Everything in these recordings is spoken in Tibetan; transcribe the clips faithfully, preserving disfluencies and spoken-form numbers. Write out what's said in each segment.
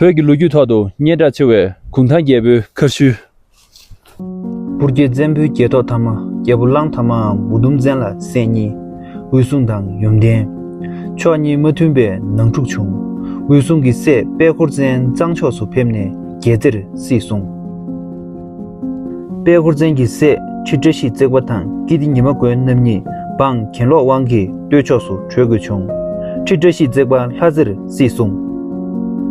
བོད་ཀྱི་ལོ་རྒྱུས་ཐོག་ཏུ་སྙན་གྲགས་ཆེ་བའི་གུང་ཐང་རྒྱལ་པོའི་མཁར་ཤུལ། སྤུར་རྒྱལ་བཙན་པོའི་རྒྱལ་ཐོག་ཐ་མ་རྒྱལ་པོ་གླང་དར་མའམ་འུ་དུམ་བཙན་ལ་སྲས་གཉིས། དབུས་སྲུང་དང་ཡུམ་བརྟན། ཕྱོགས་གཉིས་མ་མཐུན་པའི་ནང་འཁྲུག་བྱུང་། དབུས་སྲུང་གི་སྲས་དཔལ་འཁོར་བཙན་གཙང་ཕྱོགས་སུ་ཕེབས་ནས་རྒྱལ་རྩེར་སྲིད་བསྲུངས། དཔལ་འཁོར་བཙན་གྱི་སྲས་ཁྲི་བཀྲ་ཤིས་བརྩེགས་པ་དང་ཀིརྟི་ཉི་མ་མགོན་རྣམ་གཉིས་འབངས་གྱེན་ལོག་དབང་གིས་སྟོད་ཕྱོགས་སུ་བྲོས་དགོས་བྱུང་། ཁྲི་བཀྲ་ཤིས་བརྩེགས་པ་ལྷ་རྩེར་སྲིད་བསྲུངས།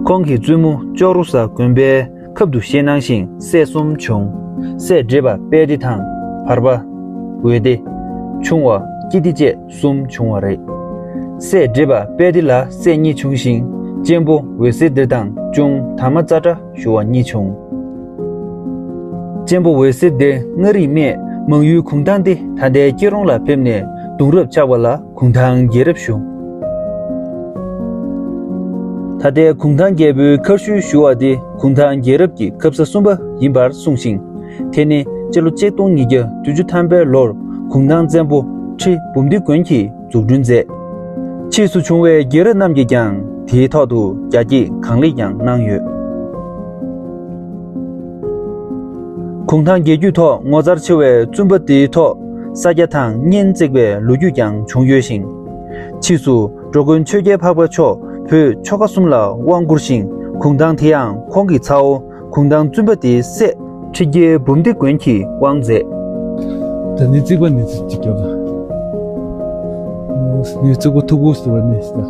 ཁོང་གི་བཙུན་མོ་ཅོག་རུ་ཟ་དགོན་པའི་ཁབ་ཏུ་བཞེས་གནང་ཞིང་སྲས་གསུམ་བྱུང་། སྲས་བགྲེས་པ་དཔལ་ལྡེ་དང་བར་པ། འོད་ལྡེ། ཆུང་བ་ཀིརྟི་བཅས་གསུམ་བྱུང་བ་རེད། སྲས་བགྲེས་པ་དཔལ་ལྡེ་ལ་སྲས་གཉིས་བྱུང་ཞིང་གཅེན་པོ་འོད་ཟེར་ལྡེ་དང་གཅུང་དར་མ་ཙ་བཀྲ་ཞུ་བ་གཉིས་བྱུང་། གཅེན་པོ་འོད་ཟེར་ལྡེ་མངའ་རིས་སྨད་མང་ཡུལ་གུང་ཐང་སྟེ་ད་ལྟའི་སྐྱིད་རོང་ལ་ཕེབས་ནས་གདུང་རབས་ཆགས་པ་ལ་གུང་ཐང་རྒྱལ་རབས་ཞུ། ད་ལྟའི་གུང་ཐང་རྒྱལ་པོའི་མཁར་ཤུལ་ཞུ་བ་དེ་གུང་ཐང་རྒྱལ་རབས་ཀྱི་ཁབ་ས་གསུམ་པ་ཡིན་པར་གསུངས་ཤིང་། དེ་ནི་སྤྱི་ལོ་གཅིག་སྟོང་ཉིས་བརྒྱ་བདུན་ཅུ་ཐམ་པའི་ལོར་གུང་ཐང་བཙན་པོ་ཁྲི་འབུམ་སྡེ་མགོན་གྱིས་འཛུགས་སྐྲུན་མཛད། ཕྱིས་སུ་བྱུང་བའི་རྒྱལ་རབས་རྣམས་ཀྱིས་ཀྱང་དེའི་ཐོག་ཏུ་རྒྱ་སྐྱེད་གང་ལེགས་ཀྱང་གནང་ཡོད། གུང་ཐང་རྒྱལ་རྒྱུད་ཐོག་ངོ་མཚར་ཆེ་བའི་བཙུན་པ་དེའི་ཐོག་ས་སྐྱ་དང་གཉན་བརྩེགས་པའི་ལོ་རྒྱུས་ཀྱང་བྱུང་ཡོད་ཞིང་། ཕྱིས་སུ་འགྲོ་མགོན་ཆོས་རྒྱལ་འཕགས་པ་མཆོག་བོད་ཆོལ་ཁ་གསུམ་ལ་དབང་བསྐུར་ཞིང་གུང་ཐང་དེ་ཡང་ཁོང་གི་ཚ་བོ་གུང་ཐང་བཙུན་པ་དེའི་སྲས་ཁྲི་རྒྱལ་འབུམ་སྡེ་མགོན་གྱིས་དབང་མཛད། ད་ནི་རྩིག་པ་ནི་ཅིག་རྒྱབ་ལ། ནི་རྩིག་པ་མཐུག་པོ་ཟེར་བ་ནི་ཟེར།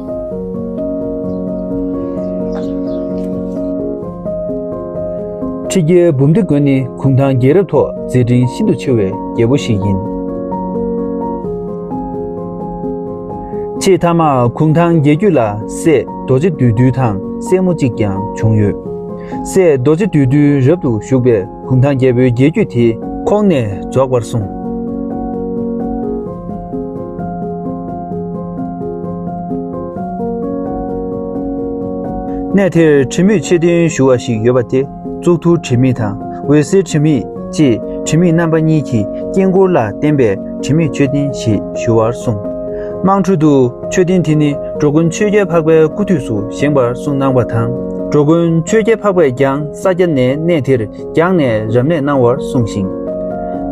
ཁྲི་རྒྱལ་འབུམ་སྡེ་མགོན་ནི་གུང་ཐང་རྒྱལ་རབས་ཐོག་མཛད་འཕྲིན་ཤིན་ཏུ་ཆེ་བའི་རྒྱལ་པོ་ཞིག་ཡིན། ཆེས་མཐའ་མར་གུང་ཐང་རྒྱལ་རྒྱུད་ལ་སྲས་རྡོ་རྗེ་བདུད་འདུལ་དང་སྲས་མོ་གཅིག་ཀྱང་བྱུང་ཡོད། སྲས་རྡོ་རྗེ་བདུད་འདུལ་རབ་ཏུ་བཞུགས་པའི་གུང་ཐང་རྒྱལ་པོའི་རྒྱལ་རྒྱུད་དེ་ཁོང་ནས་རྫོགས་པར་གསུངས། གནས་དེར་དྲི་མེད་མཆོད་རྟེན་ཞུ་བ་ཞིག་ཡོད་པ་དེ་གཙུག་ཏོར་དྲི་མེད་དང་འོད་ཟེར་དྲི་མེད་ཅེས་དྲི་མེད་རྣམ་པ་གཉིས་ཀྱི་དཀྱིལ་འཁོར་ལ་བརྟེན་པའི་དྲི་མེད་མཆོད་རྟེན་ཞེས་ཞུ་བར་གསུངས། དམངས་ཁྲོད་དུ་མཆོད་རྟེན་དེ་ནི་འགྲོ་མགོན་ཆོས་རྒྱལ་འཕགས་པའི་སྐུ་དུས་སུ་བཞེངས་པར་གསུངས་གནང་བ་དང་། འགྲོ་མགོན་ཆོས་རྒྱལ་འཕགས་པས་ཀྱང་ས་སྐྱ་ནས་གནས་དེར་བརྒྱངས་ནས་རབ་གནས་གནང་བར་གསུངས་ཤིང་།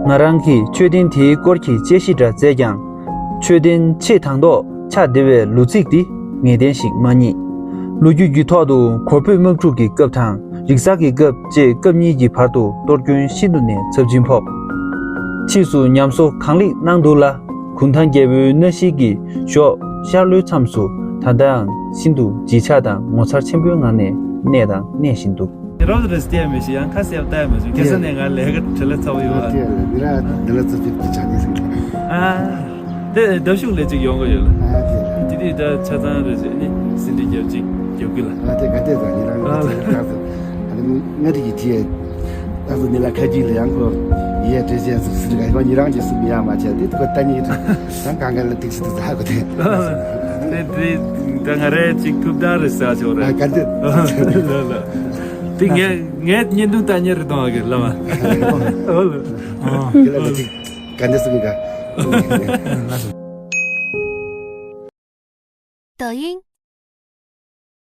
ང་རང་གིས་མཆོད་རྟེན་དེའི་སྐོར་གྱི་དཔྱད་གཞི་འདྲ་མཛད་ཀྱང་། མཆོད་རྟེན་ཆེས་དང་ཐོག་ཆགས་བསྡད་པའི་ལོ་ཚིགས་འདི་ངེས་གཏན་ཞིག་མ་རྙེད། ལོ་རྒྱུས་ཀྱི་ཐོག་ཏུ་གོར་བོད་དམག་འཁྲུག་གི་སྐབས་དང་རིག་གསར་གྱི་སྐབས་བཅས་སྐབས་གཉིས་ཀྱི་བར་དུ་གཏོར་སྐྱོན་ཤིན་ཏུ་ནས་ཚབས་ཆེན་ཕོག་ཕྱིས་སུ་ཉམས་གསོ་གང་ལེགས་གནང་འདུག་ལ། གུང་ཐང་རྒྱལ་པོའི་སྣ་ཤལ་གྱི་གཞོགས་ཤར་ལྷོའི་མཚམས་སུ་ད་ལྟའང་ཤིན་ཏུ་བརྗིད་ཆགས་དང་ངོ་མཚར་ཆེན་པོའི་ངང་ནས་གནས་དང་གནས་བཞིན་འདུག་རོགས་རེས་བལྟས་མི་ཤེས། ཡང་ཁ་གསལ་བལྟ་མི་བྱུང་། ཁ་སང་ནས་ང་ལས་ཀ་བྲེལ་བ་ཚ་པོ་ཡོད་པ། ཨ། དེ་འདབ་གཞུང་ལས་ཅིག་ཡོང་གི་ཡོད་ལ། ཨ། དེ་དེ་དུས་ད་ཆ་ཚང་རེད་ཟེར་ནི་ཟིན་བྲིས་རྒྱབ་ཅིག་རྒྱབ་གི་ལ། ཨ། དེ་ག་དེ་ད་ཡིན་རང་ཨ་ལ་ཅིག་ད་ཟེར། ཨ་ནི་ང་རིག་གི་དེ་ད་ཟེར་ནི་ལ་ཁ་ཅིག་ལ་ཡང་ཁོ་ཡས་བྲེལ་ཅན་ཟེར་ཟེར་ག་ཡོད་ཡིན་རང་ཅིག་སུ་མི་ཡ་མ་བྱས་དེ་ཁོ་ད་ནི་ད་གང་ག་ལ་ཏིག་སི་ཏིག་ས་ཧ་གོ་དེ། དེ་དེ་ད་ང་རེ་ཅིག་ཐུབ་ད་རེད་ཟ་ཆོག་རེད། ཨ། ག་དེ་ལ་ལ། དེ་ངས་ངས་བརྙན་ཐུང་ལྟ་མཁན་རེད་དང་གི་ལ་མ། ཨོ་ལ། ཨ། དེ་ལ་ཅིག་ག་འདྲ་སུ་གི་ག抖音